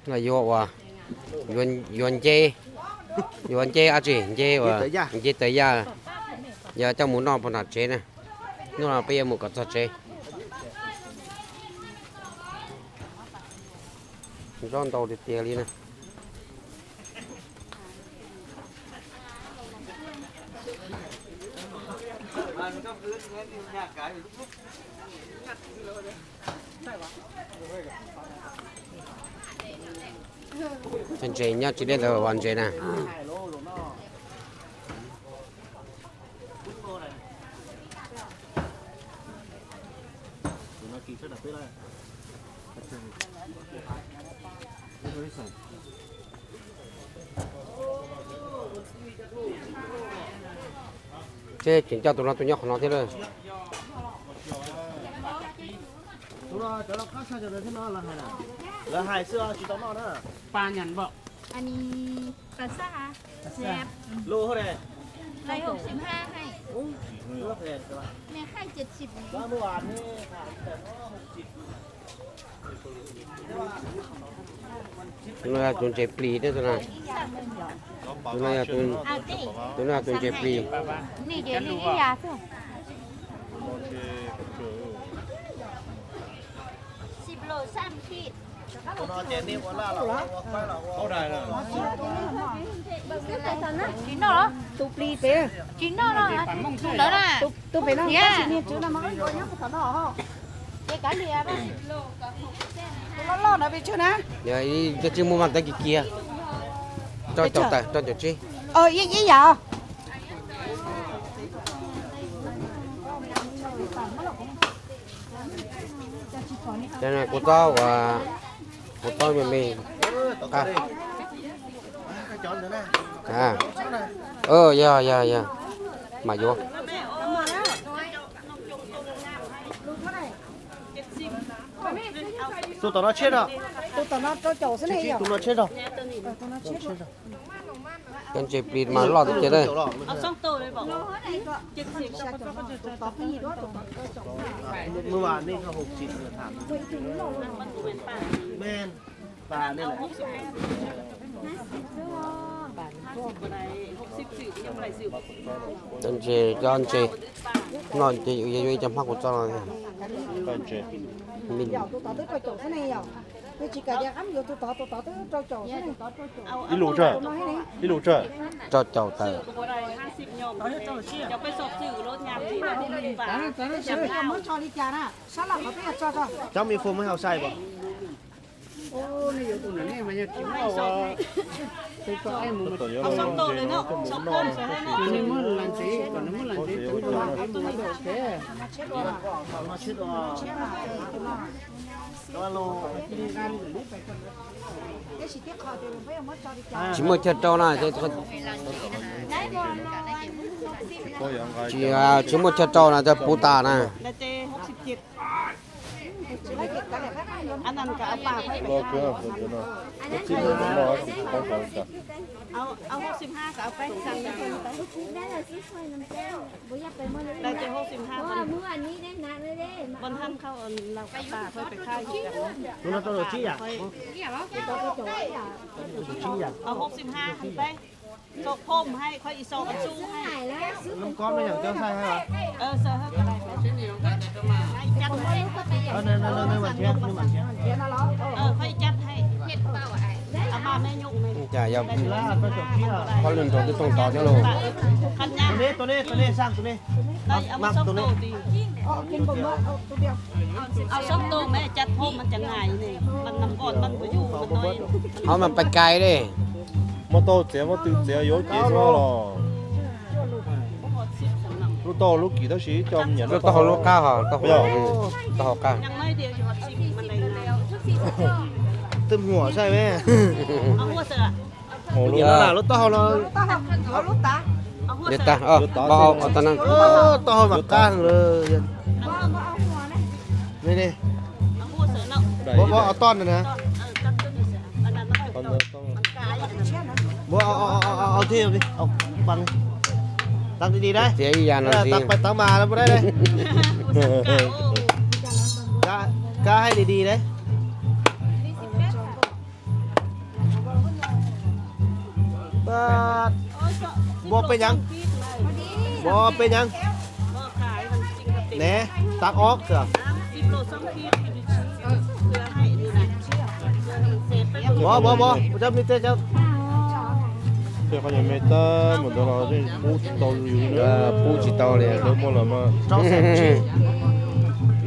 Yuav ua, yuav nce, yuav nce dab tsi, nce ua, nce tawv yaj, yog coj mus noj puag nram tsev na. Hnub no peb yuav mus kom txog tsev. Zaub ntau tiag tiag li na. Ntses nyob tsis deb ntawd ua ntses na. Seb tseem coj tus no tuaj nyob qhov no thiab lawm. Lawv hais xwb tsis tau noj na. Pab nyan npaum. Anni, pab xab ha. Lus hauj ne. Lus hauj sim ha hais. Nws hais jet sim. Tus no yog tus ntses plis thiab tus no. Tus no yog tus, tus no yog tus ntses plis. Nim ces nim ib yam xwb. Tsis noj los? Tus plis pem. Tus pem no, tus nyob puag tom no. Ces kav liam, tus loj loj no pes tsawg na? Yog ib co tsij muaj mas tawv kiag kiag. Rau caum tawm, rau caum tsib. Ib yam. Kuv txob, kuv txob me me. Yog, yog, yog, mam yuav. Tus tom no tshiab no. Tus tom no rau caum xwb ne. Tus no tshiab no. Cov ntses plis mas loj tiag tiag. Cov ntses, cov ntses no ces yuav ib co hmab kuv txob no. Ib lus tsawg? Rau caum tawm. Cháu Mỹ Phùng mới hậu sai không? Tsis muaj chaw rau na. Tsis, tsis muaj chaw rau na, cov puv tas na. Tus no rau caum tsib yam? Tus tsib yam. Nab kob no yog cov xaij hab? Cas yog phob lwg nraug twb toog tod thiab lauj. Ho mas pais kais li. Muab taub hau txiav, muab tw txiav yuav cev xwb los. Lub taub hau lub kim tab sis ib co me nyuam lub taub hau lub qab hos, taub hau qab. Twb muam saib me. Lub taub hau no. Lub taub hau, taub hau mam qab lawm. Muab ob toj na. Muab ob tij, tag di di dab, tag pais tag mas muab dab. Kab haib li di ne. Npua peb nyav, npua peb nyav ne, tav ob xwb. Npua, npua, npua, cov pib tej cov, tej qhov nyuag me tab mus ntawd los pub tsis tau yus li, pub tsis tau li, lawv muaj los mas.